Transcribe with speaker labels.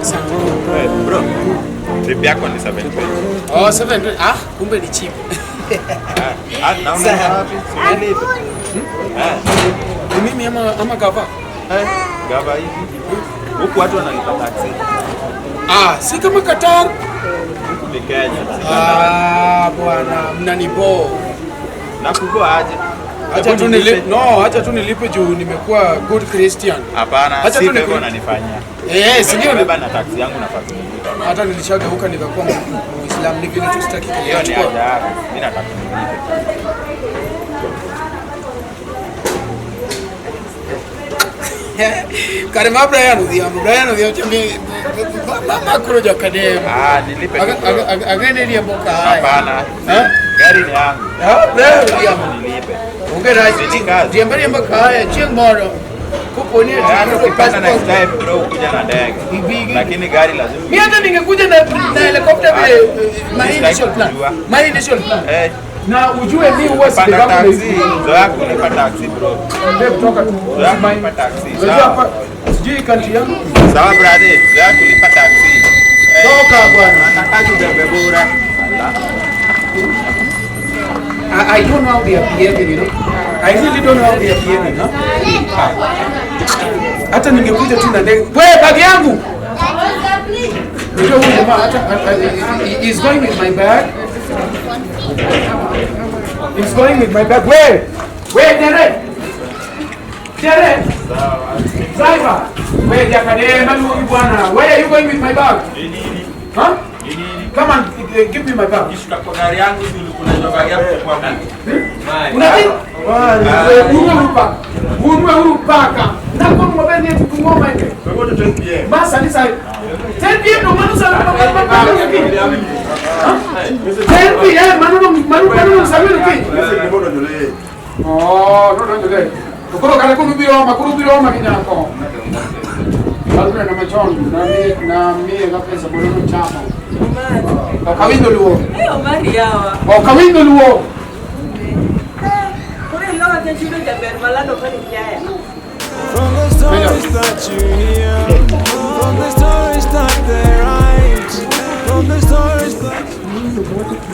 Speaker 1: Sana.
Speaker 2: Eh, bro. Trip yako ni 720.
Speaker 1: Oh, 720. Ah, kumbe ni cheap.
Speaker 2: Ah, na unaenda wapi? Si nilipe. Eh,
Speaker 1: Ni mimi ama gava?
Speaker 2: eh, gava hivi. Huku watu wanalipa taxi.
Speaker 1: Ah, si kama Qatar.
Speaker 2: Huku ni Kenya. Si Qatar.
Speaker 1: Ah, bwana, mnanibo.
Speaker 2: Na kugoa aje?
Speaker 1: Acha
Speaker 2: Hebu
Speaker 1: tu
Speaker 2: nilipe.
Speaker 1: nilipe. No, acha tu nilipe juu nimekuwa good Christian.
Speaker 2: Hapana,
Speaker 1: Acha
Speaker 2: si
Speaker 1: tu
Speaker 2: hivyo unanifanyia.
Speaker 1: Eh, si ndio?
Speaker 2: Nimebeba na taxi yangu nafaa kunilipa.
Speaker 1: Hata nilishageuka nikakuwa Muislamu, ni vile tu sitaki
Speaker 2: Hiyo ni
Speaker 1: kuchukua.
Speaker 2: haja yako. Mimi nataka nilipe.
Speaker 1: Kare ma Brian Odhiambo, Brian Odhiambo chami mama kuro jakadem.
Speaker 2: Ah, nilipe tu, bro.
Speaker 1: Agene riembo kae.
Speaker 2: Hapana.
Speaker 1: Eh?
Speaker 2: Gari ni yangu.
Speaker 1: Ah, Brian Odhiambo.
Speaker 2: Nilipe.
Speaker 1: Onge rach
Speaker 2: Ni kazi.
Speaker 1: riembo riembo kae chieng' moro. Kopo ni
Speaker 2: Yaani ukipanda next time bro kuja na ndege.
Speaker 1: Ibigi.
Speaker 2: Lakini gari lazima.
Speaker 1: Mi hata ningekuja na helicopter vile my
Speaker 2: Sitaki
Speaker 1: initial plan.
Speaker 2: kujua.
Speaker 1: My initial plan.
Speaker 2: Eh,
Speaker 1: Na ujue mi huwa
Speaker 2: panda
Speaker 1: sibebangu
Speaker 2: taxi. Zoea kulipa taxi bro.
Speaker 1: kutoka tu.
Speaker 2: Zoea kulipa taxi.
Speaker 1: Unajua
Speaker 2: Sawa.
Speaker 1: hapa sijui country yangu.
Speaker 2: Sawa brother, zoea kulipa taxi. Eh,
Speaker 1: Toka bwana.
Speaker 2: natakaje ubebe bure?
Speaker 1: I don't know how they are behaving. I really don't know how they are behaving, huh? Hata ningekuja tu na ndege. We, bag yangu. Unajua huyu jamaa hata he is going with my bag. He's going with my bag. We! We, Dere! Dere! Driver! We, Jakade, malugi bwana. Where are you going with my bag?
Speaker 2: Ni nini?
Speaker 1: Huh?
Speaker 2: Ni nini?
Speaker 1: Come and give me my bag.
Speaker 2: Ukishuka kwa gari yangu si ulikula hiyo bag yako kwa mimi.
Speaker 1: Unathi? Unwe urupaka. Unwe urupaka. Nako mwabeni yetu kungoma ike. Basa ni sai. 10 p.m. no manu sa 10 p.m. manu no manu manu no sabi no ki. Oh, no no no. Koro kare kunu biro ma kuru biro ma kinyako. Albre na machon na mi ga pesa bolo no chamo. Okawindo luo.
Speaker 3: Eh, Omari yawa.
Speaker 1: Okawindo luo.
Speaker 3: Koro ilowa ka chudo jaber malando koni kiaya.
Speaker 4: From the stories that you hear, from the stories that they write, from the stories that